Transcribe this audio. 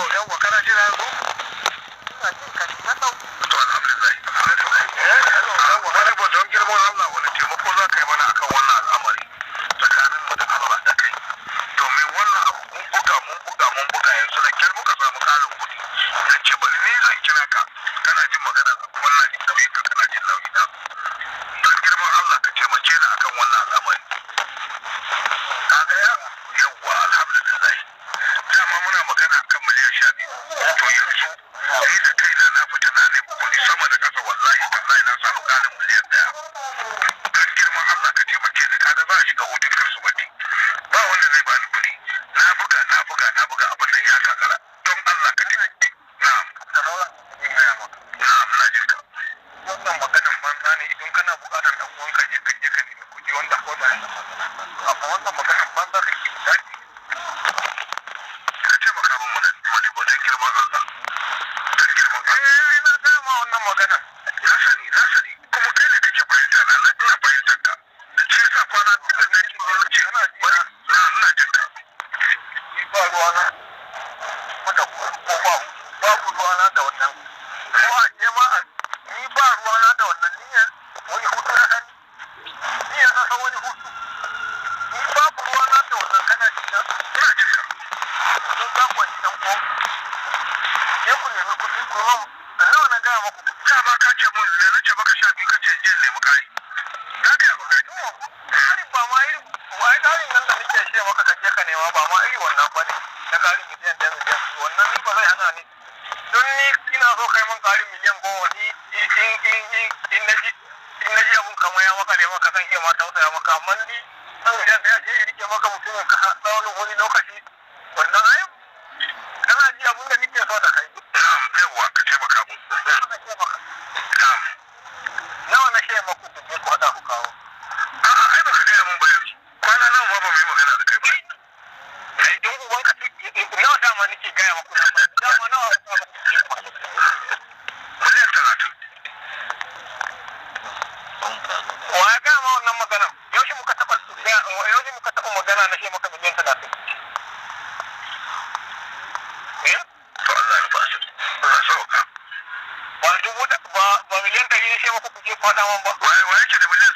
Yawwa, kana ji na yanzu? Ina jin ka na ɗau. To, alhamdulillah. Alhamdulillah. Wani ba don girman Allah, wani taimako za ka yi mana akan wannan al'amari tsakanin mu da Allah da kai. Domin wannan abu mun buga, mun buga, mun buga, yanzu da kyar muka samu ƙarin kuɗi. Na ce bari ni zan kira ka, kana jin magana, wannan jin nauyin ka, kana jin nauyi na. Don girman Allah ka taimake ni akan wannan al'amari. Kaga ya yawwa, alhamdulillah. Dama muna magana akan miliyan 12. To, yanzu ni da kaina na fita na nemi kuɗi sama da ƙasa, wallahi tallahi na samu ƙarin miliyan 1. Don girman Allah ka taimake ni, kaga za a shiga hutun Kirsimeti. Ba wanda zai bani kuɗi. Na buga, na buga, na buga, abin nan ya gagara. Don Allah ka taimake. Na'am. Na'am, ina jin ka. Wannan maganan banza ne. Idan kana buƙatar ɗan uwanka, je ka je ka nemi kuɗi wanda ko da ya, amma wannan maganan banza kake dace. Ka taimaka min mana, Modibo, don girman Allah. Don girman Allah. Eh, na gaya ma wannan magana. Na sani, na sani, kuma kai ne kake fahimta na, na ina fahimtar ka. Shi yasa kwana biyu da nake ce bari na ina jin ka. Ni ba ruwana da ko ba babu ruwana da wannan, ko a je ma a ni ba ruwana da wannan. Ni ne wani hutu na sani, ni ya na san wani hutu, ni babu ruwana da wannan. Kana ji na? Ina jin ka. Don za ku wani dan uwan, je ku nemi kuɗi kuma nawa na gaya maku? Dama ka ce mun da nace maka 12, ka ce je nemi kari. Na gaya maka. Ƙarin ba ma iri wai ƙarin nan da nake ce maka ka je ka nema ba ma iri wannan ba ne na ƙarin miliyan 1, miliyan 2. Wannan ni ba zai hana ni. Don ni ina so kai mun ƙarin miliyan 10, ni in na ji abun kamar ya maka ne maka, zan iya ma tausaya maka. Amma ni ɗan miliyan 1 ce in rike maka mutumin ka tsawon wani lokaci, wannan ai kana ji abun da nake so da kai. Na'am, yawwa, ka taimaka mun. Na ce maka. Na'am. Nawa na ce maku ku je ku haɗa ku kawo? A'a, ai baka gaya mun ba yanzu. Kwana nawa ma ba mu yi magana da kai ba. Ai don ubanka, nawa dama nake gaya maku? Dama nawa dama ku je ku haɗa? Miliyan 30. Wa ya gaya ma wannan magana? Yaushe muka taɓa magana na ce maka miliyan 30? Eh? To, Allah ya rufa asiri. Allah sauka. Ba dubu ba, ba miliyan 100 ne ce maka ku je ku haɗa man ba? Waye yake da miliyan